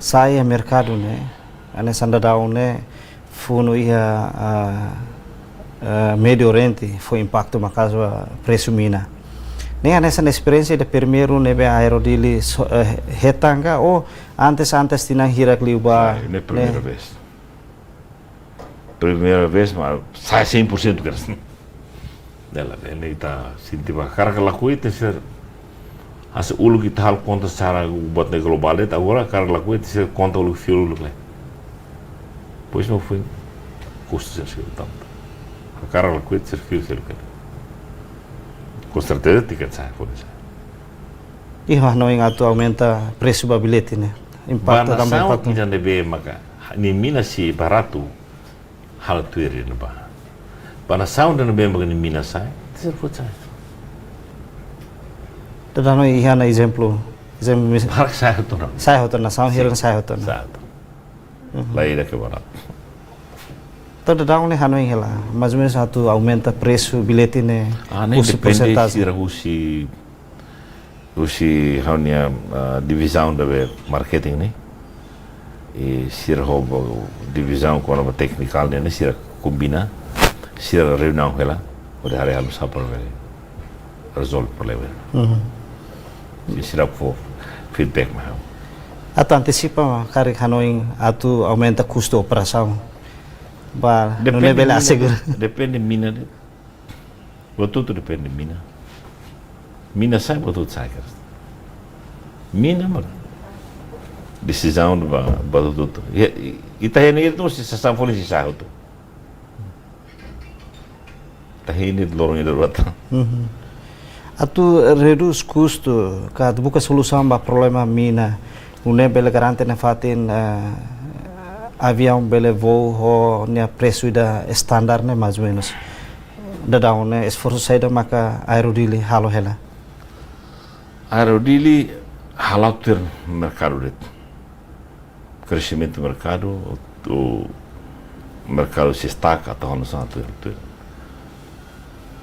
sa'e iha merkadu ne'e, hanesan daudaun ne'e, funu iha, ah, ah, Médio Oriente fó impaktu maka'as ba presu mina. Ne'e hanesan esperiénsia ida primeiru ne'ebé Aero Dili so-, eh, hetan ka, ou antes, antes tinan hirak liubá? Ah, ne'e primeira vez. Primeira vez, mas sai cem por cento kedas. Dela, ne'e ita sente ba hakarak ka lakohi ita sei, hanesan uluk ita halo konta sira buat ne'e globál de'it, agora hakarak ka lakohi ita sei konta uluk fila uluk lai. Pois não foi custo ser fila tanto. Hakarak ka lakohi ita sei fila uluk lai. Com certeza tiket sa'e, por isso. Iha hanoin atu aumenta presu ba bilhete ne'e. Impaktu, ba tanba nasaun impaktu. Ida ne'ebé maka nia mina sei baratu, halo tuir ne'ebá. Ba nasaun ida ne'ebé mak nia mina sa'e, ita sei fó sa'e. Daudaun iha ona ezemplu, ezemplu mis- Barak sa'e hotu ona. Sa'e hotu ona, nasaun Sin. Hirak sa'e hotu ona. Sa'e hotu. Mhm. Lae, ida ke baratu. Entaun daudaun ne'e hanoin hela, mais ou menos atu aumenta presu bilhete ne'e, Ah, ne'e kustu depende porsentajen. Sira husi husi ha'u-nia, ah, divizaun ida be marketing ne'e. I sira ho ba divizaun kona-ba teknikál ne'e, ne'e sira kombina, sira reuniaun hela, hodi haree halo saida para bele rezolve problema. Mhm. Si sira fó feedback mai ha'u. Atu antesipa karik hanoin atu aumenta kustu operasaun. Ba, Depende nune'e bele mina asegura. De'it, depende mina de'it. Buat hotu depende mina. Mina sa'e, buat hotu sa'e kedas. Mina mak desizaun ba, ba buat hotu. Ya, i-, ita hene itu si sasán folin sei sa'e hotu. Ita hene loron ida rua tan. Mhm. Atu redús kustu, ka atu buka solusaun ba problema mina, nune'e bele garante nafatin, eh, aviaun bele voo ho nia presu ida standar ne'e mais ou menos. Daudaun ne'e esforsu saida maka Aero Dili halo hela? Aero Dili hala'o tuir merkadu de'it. Kresimentu merkadu, ou merkadu sei destaka, atu halo sá tuir, tuir.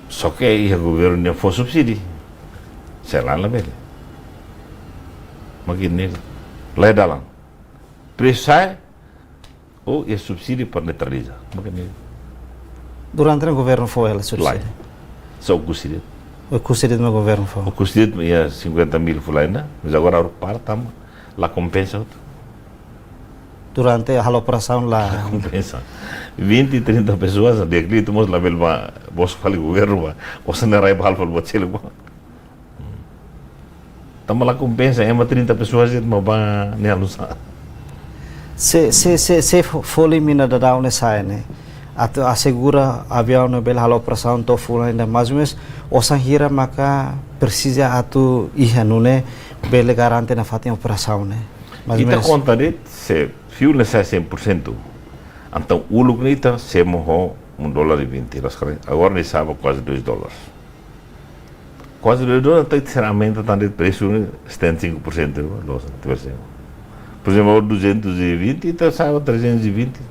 Só ke iha governu nia fó subsídiu. Sei la, labele. Mak ne'e, laiha dalan. Presu sa'e, ou iha subsídiu para neutraliza. Mak ne'e. Durante ne'e governu fó hela subsídiu? Lae. Só Oekusi de'it. Oekusi de'it mak governu fó? Oekusi de'it iha cinquenta mil fulan ida, mas agora para tanba la kompensa hotu. Durante halo operasaun la La kompensa. Vinte, trinta pessoas, de acredito, mas labele ba, bos fali governu ba, osan ne'e rai ba halo fali buat seluk ba. Tanba la kompensa, ema trinta pessoas de'it mak ba ne'e halo sá. Se, se, se, se fo-, folin mina daudaun ne'e sa'e ne'e, atu asegura aviaun ne'e bele halo operasaun to'o fulan ida, mais ou menos osan hira maka presiza atu iha nune'e bele garante nafatin operasaun ne'e? Mais ou menos. Ita konta de'it, se fuel ne'e sa'e cem por cento, entaun uluk ne'e ita semo ho um dólar e vinte, las kali. Agora ne'e sa'e ba kuaze dois dólares. Kuaze dois dólar, entaun ita sei aumenta tan de'it presu ne'e setenta e cinco por cento, loos, atu bele semo. Por ezemplu, agora duzentos e vinte, ita sa'e ba trezentos e vinte.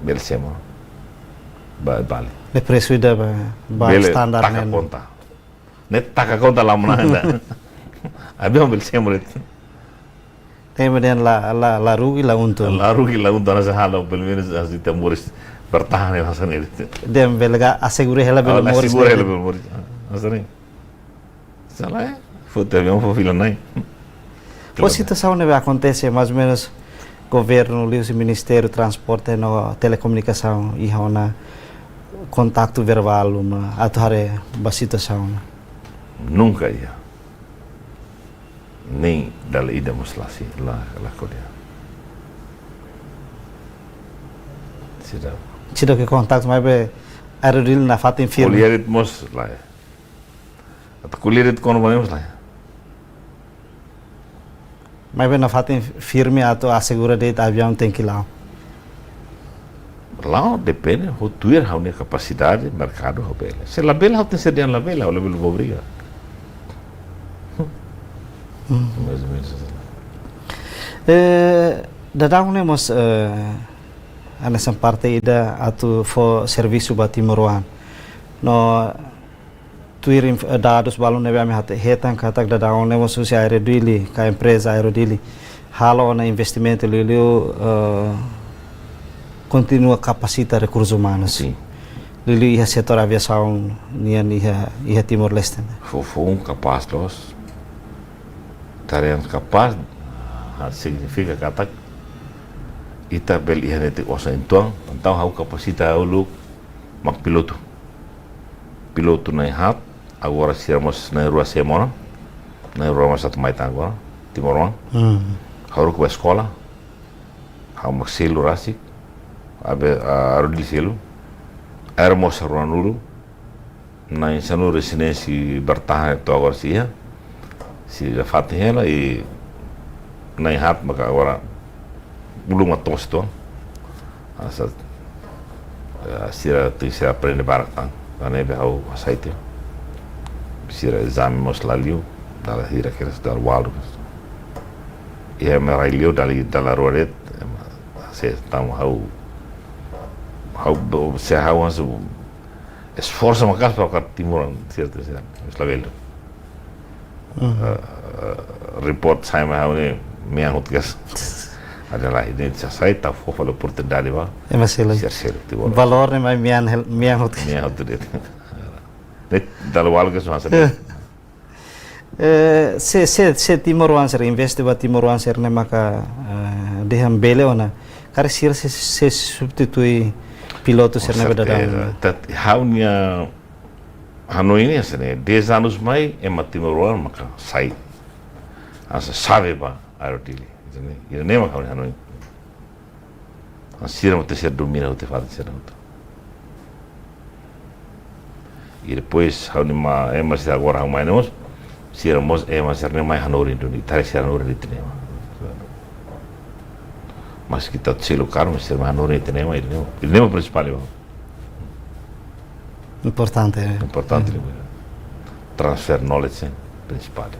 Bele semo. Ba, bele. Ne'e presu ida ba, ba Bele standar taka ne'e. Konta. Ne'e taka konta la mana anda. Aviaun bele semo de'it. Tem den la, la, la rugi la untung. La rugi la untung, hanesan halo, pelumenus hanesan ita moris bertahan ya, hanesan ne'e. Dehan bele ga asegura hela bele moris. Asegura hela bele moris. Hanesan ne'e. Sala ya, foti aviaun fó fila-na'in. Fó situasaun ne'ebé akontese, mais ou menus, governu liuhusi Ministériu Transporte no Telekomunikasaun iha ona kontaktu verbál uma atu haree ba situasaun? Nunka iha. Nein dala ida mós la si, la, la ko'alia. Sida. Sida ke kontaktu, maibé Aero Dili nafatin firme. Ko'alia de'it mós la. Atu ko'alia de'it kona-ba ne'e mós la. Maibé nafatin firme atu asegura de'it aviaun tenke la'o. La'o depende, ho tuir ha'u-nia kapasidade, merkadu ha'u bele. Se la bele, ha'u tenke dehan la bele, ha'u la bele obriga. Hmm. Mais ou menus hanesan ne'e. Eh, daudaun ne'e mós, eh, hanesan parte ida atu fó servisu ba timoroan. No tuir inf-, eh, dadus balun ne'ebé ami hate-, hetan katak daudaun ne'e mós husi Aero Dili, ka empreza Aero Dili halo ona investimentu liuliu, eh, kontinua kapasita rekursus umanus. Sin. Liuliu iha setór aviasaun nian iha, iha Timor-Leste ne'e. Foufoun kapás loos. Tarian kapás, ah, signifika katak ita bele iha netik osan uitoan, entaun ha'u kapasita uluk mak pilotu. Pilotu na'in-haat, agora sira mós na'in-rua semo ona, na'in-rua mós atu mai tan agora, timoroan. Hmm. Haruka ba eskola, ha'u mak selu rasik, Aero, ah, Aero Dili selu, Aero mós ruanulu, na'in-sanulu residente bertahan to'o agora sira iha. Sira fatin hela i na'in-haat maka agora uluk mak to'os uitoan. Hanesan, eh, sira tenke sira aprende barak tan. Tanba ne'ebé ha'u hasai tiha. Sira ezame mós la liu, dala hira kedas, dala ualu kedas. Iha ema rai liu, dala, dala rua de'it, ema, se tama ha'u, ha'u bo-, se ha'u hanesan esforsu maka'as para katak timoroan, sertu, sertu. Mas labele. Hmm. Eh, eh, report sai mai ha'u ne'e mean hotu kedas. Ada la, ne'e sira sai, ita fó fali oportunidade ba. Ema seluk. Sira seluk, Timor. Valór ne'e mai mean hel-, mean hotu kedas. Mean hotu de'it. Ne'e, dala ualu kedas masa. Eh. Eh, se, se, se timoroan sira investe ba timoroan sira ne'e maka, eh, dehan bele ona. Karik sira sei, sei substitui pilotu sira ne'ebé daudaun. Com certeza. Ita, ha'u-nia hanoin ne'e hanesan ne'e, dez anos mai, ema timoroan maka sai. Hanesan xave ba Aero Dili. Ida-ne'e, ida-ne'e maka ha'u-nia hanoin. Sira mós tenke domina hotu, fatin sira hotu. I depois, ha'u-nia ema sira agora ha'u mai ne'e mós, sira mós ema sira ne'e mai hanorin duni, tara sira hanorin de'it ne'e. Maski ita selu karru, mas sira mai hanorin de'it ne'e, ida-ne'e, ida-ne'e prinsipál, ne'e. Importante, eh. Importante, eh, ne'e. Transfer knowledge, eh, prinsipál.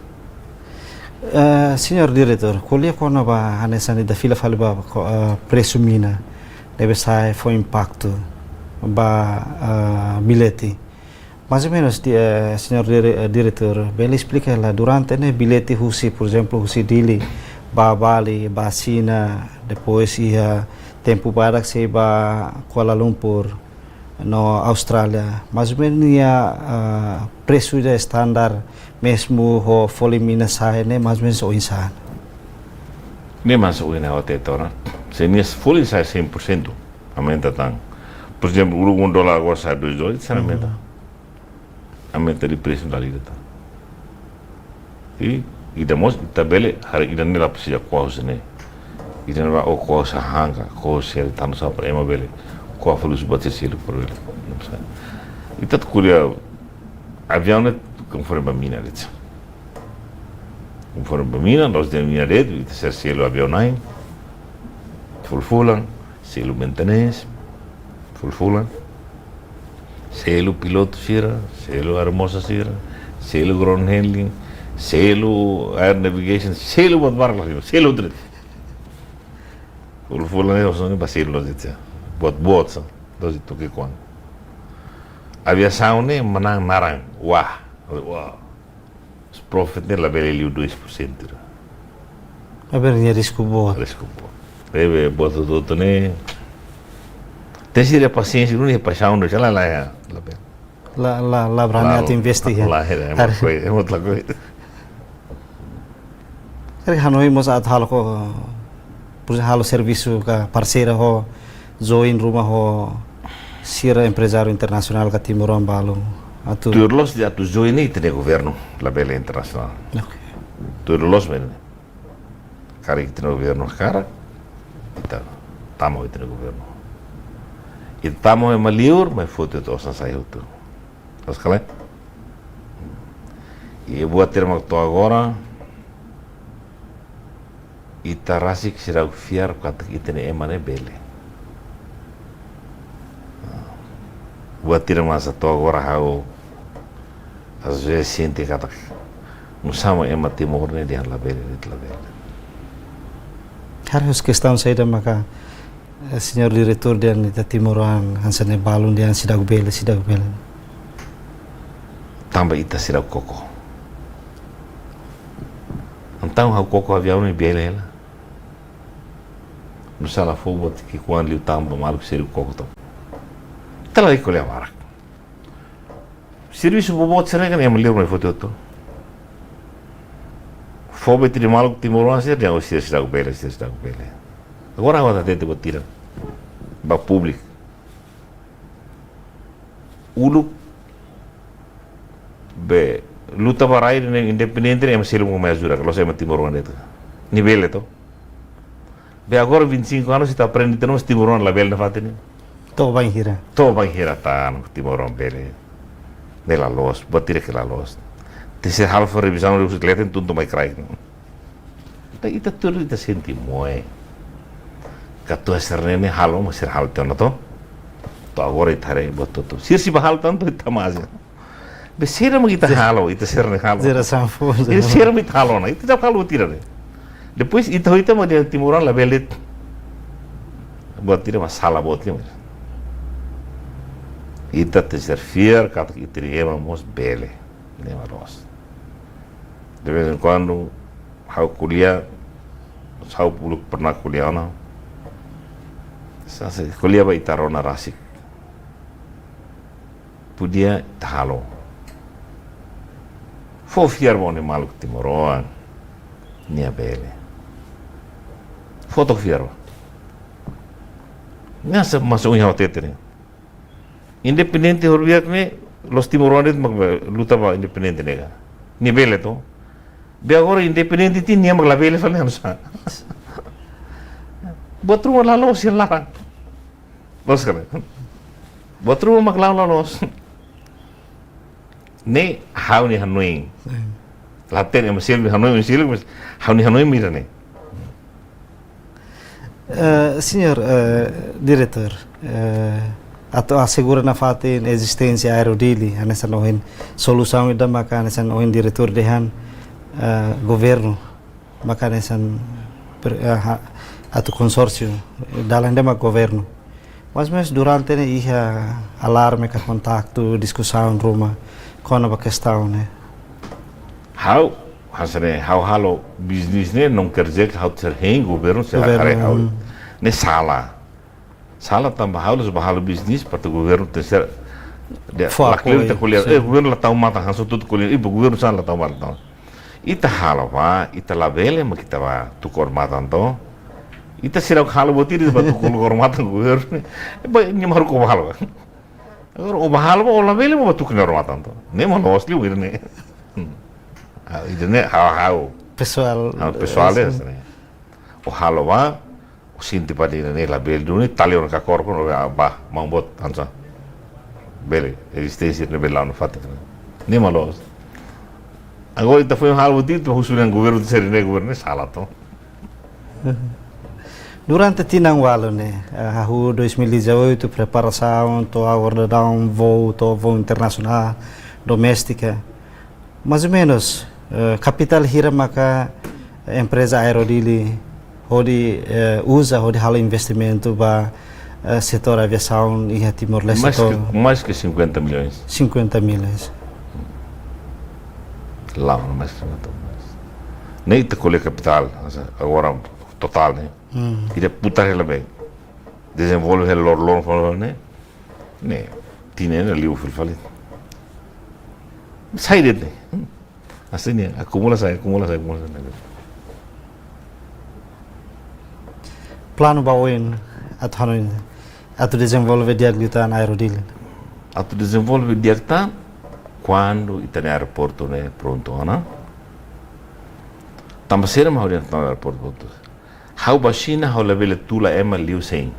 Eh, señór diretór, ko'alia kona-ba hanesan ida fila fali ba ko-, eh, presu mina, ne'ebé sai fó impaktu ba, eh, bilete. Mais ou menus, di-, eh, señór dire-, eh, diretór, bele esplika hela durante ne'e bilete husi, por ezemplu, husi Dili ba Bali, ba Xina, depois iha tempu badak sei ba Kuala Lumpur no Austrália, mais ou menus nia, ah, presu ida standar mezmu ho folin mina sa'e ne'e, mais ou menus oinsá? Ne'e mak ohin ha'u hatete ona. Se nia folin sa'e cem por cento, aumenta tan. Por ezemplu, uluk um dólar agora sai dois dólares, ita sei aumenta. Uhum. Aumenta depresiasaun da lira tan. I, ida mós, ita bele, haree ida-ne'e la presiza ko'a husi ne'e. Ida-ne'e ba, o ko'a husi hahán ka, ko'a husi sira, tanba sá para ema bele ko'a fali husi buat sira seluk, para bele. Ita atu ko'alia, aviaun ne'e konforme ba mina de'it. Konforme ba mina, la'ós dehan mina de'it, ita sei selu aviaun na'in, fulan-fulan, selu maintenance, fulan-fulan. Selu pilotu sira, selu aeromoza sira, selu ground handling, selu air navigation, selu buat barak la selu, selu de'it. Fulan-fulan ne'e, osan ne'e ba selu de'it. Buat-buat sá, la'ós de'it tuke kuan. Aviasaun ne'e manán naran, wah, wah. Profit ne'e labele liu dois por cento. Labele, ne'e risku boot. Risku boot. Ne'ebé buat hotu-hotu ne'e. Tenke ter pasiénsia, ne'e paixaun, ne'e la, la, ya. Labele. La, la, la brani atu investe, ya. La, ya, é uma coisa, é outra coisa. Karik hanoin mós atu halo ko, por ezemplu, halo servisu ka parseria ho join ruma ho sira emprezáriu internasionál ka timoroan balun. Atu tuir loos dehan atu join ne'e ita-nia governu, labele internasionál. Oke. Tuir loos ne'e. Karik ita-nia governu hakarak, ita tama ho ita-nia governu. Ita tama ho ema liur, maibé foti ita osan sai hotu. Loos ka lae? I buat ida mak to'o agora, ita rasik seidauk fiar katak ita-nia ema ne'e bele. Buat ida mak to'o agora ha'u, às vezes, sente katak nusá mak ema Timor ne'e dehan labele, dehan labele. Harus kestaun saida maka, eh, señór diretór dehan ita timoroan hanesan ne'e balun dehan seidauk bele, seidauk bele. Tanba ita seidauk koko. Entaun ha'u koko aviaun ne'e bele hela. Nusá la fó buat ki'ikoan liután ba maluk sira koko to. Ita la ko'alia barak. Servisu boboot sira-ne'e kan ema liur mai foti hotu. Fó ba ita-nia maluk timoroan sira dehan sira seidauk bele, sira seidauk bele. Agora ha'u atu hatete buat ida ba públiku. Uluk be luta ba rai ne'e independente ne'e ema seluk mai ajuda, ka la'ós ema timoroan de'it. Ne'e bele to. Be agora vinte e cinco anos ita aprende tiha ona mós timoroan labele nafatin ne'e. To'o bainhira. To'o bainhira tan timoroan bele. Ne'e la loos, buat ida ke la loos. Tenke ser halo fó revizaun, revizaun leten tuntu mai kraik. Ita, ita tuur ita sente moe. Katuas sira-ne'e halo, mas sira halo tiha ona to. To'o agora ita haree buat hotu-hotu. Sira sei bá halo tantu ita mais. Be sira mak ita halo, ita sira-ne'e halo. Jerasaun foun. Ita sira mak ita halo ona, ita atu halo buat ida ne'e. Depois ita hotu mak dehan timoroan labele. Buat ida mak sala buat ida mak. Ita tenke ser fiar katak ita-nia ema mós bele. Ne'e mak loos. De vez em quando, ha'u ko'alia, ha'u uluk pernah ko'alia ona. Sa, sa, ko'alia ba ita rona rasik. Podia ita halo. Fó fiar ba ó-nia maluk timoroan. Nia bele. Fó took fiar ba. Nia sa masuk yang hotel ini. Independente horibainhira ne'e, la'ós timoroan de'it mak luta ba independente ne'e ka. Ne'e bele to. Be agora independente tiha nia mak labele fali hanesan. Buat ruma la loos sira laran. Loos ka lae? Buat ruma mak la, la loos. Ne'e ha'u-nia hanoin. Hmm. La hatene ema seluk hanoin, ema seluk, mas ha'u-nia hanoin mak ida-ne'e. Eh, señór, eh, diretór, eh, atu asegura nafatin ezisténsia Aero Dili, hanesan ohin solusaun ida maka hanesan ohin diretór dehan, eh, governu, maka hanesan per-, eh, ha-, atu konsórsiu, dalan ida mak governu. Mas, mas durante ne'e iha alarme ka kontaktu, diskusaun ruma, kona-ba kestaun ne'e. Ha'u, hanesan ne'e, ha'u halo bisnis ne'e, não quer dizer que ha'u ser hein, governu ser governu, haree ha'u. Hmm. Ne'e sala. Sala tanba ha'u la'ós bá halo bisnis, para governu tenke ser, dia, fó la kleur apoiu, ita ko'alia, sin. Eh, governu la tau matan, hanesan hotu-hotu ko'alia, eh, governu sala la tau matan. Ita halo bá, ita labele mak ita bá tuku odamatan to. Ita seidauk halo buat ida bá tuku odamatan governu. Ba, nia mak halo. Agora, ó bá halo bá, ó labele bá tuku nia odamatan to. Ne'e mak loos liu ida-ne'e. Hmm. Ah, ida-ne'e ha'u, ha'u. Pesoál, ah, pesoál eh, ya, sin. Ne'e. Ó halo bá, ó sente bá ida-ne'e labele duni, tali ona ka kor kon, ó bá, maun-boot, hanesan. Bele, ezisténsia ne'e bele la'o nafatin. Ne'e mak loos. Agora ita foin halo buat ida, ita husu dehan governu sira-ne'e, governu ne'e sala to. Durante tinan ualu ne'e, eh, hahú dois mil e dezoito, preparasaun, to'o agora daudaun voo, to'o voo internasionál, doméstika. Mais ou menus, eh, kapitál hira maka empreza Aero Dili hodi, eh, uza, hodi halo investimentu ba, eh, setór aviasaun iha Timor-Leste. Mais que, mais que cinquenta milhões. Cinquenta milhões. La'o, mas, mas. Ne'e ita ko'alia kapitál, agora totál, ne'e. Hmm. Ita putar hela bem. Dezenvolve hela loroloron, fala, ne'e. Ne'e, tinan ne'e liu fila fali. Sai de'it ne'e. Hmm. Hanesan ne'e, akumula sai, akumula sai, akumula sai. Planu ba oin atu hanoin, atu dezenvolve di'ak liután aeroportu Dili? Atu dezenvolve di'ak tan, kuandu ita-nia aeroportu ne'e prontu ona. Tanba sira mak hodi tan aeroportu prontu. Ha'u ba Xina, ha'u labele tula ema liu sein.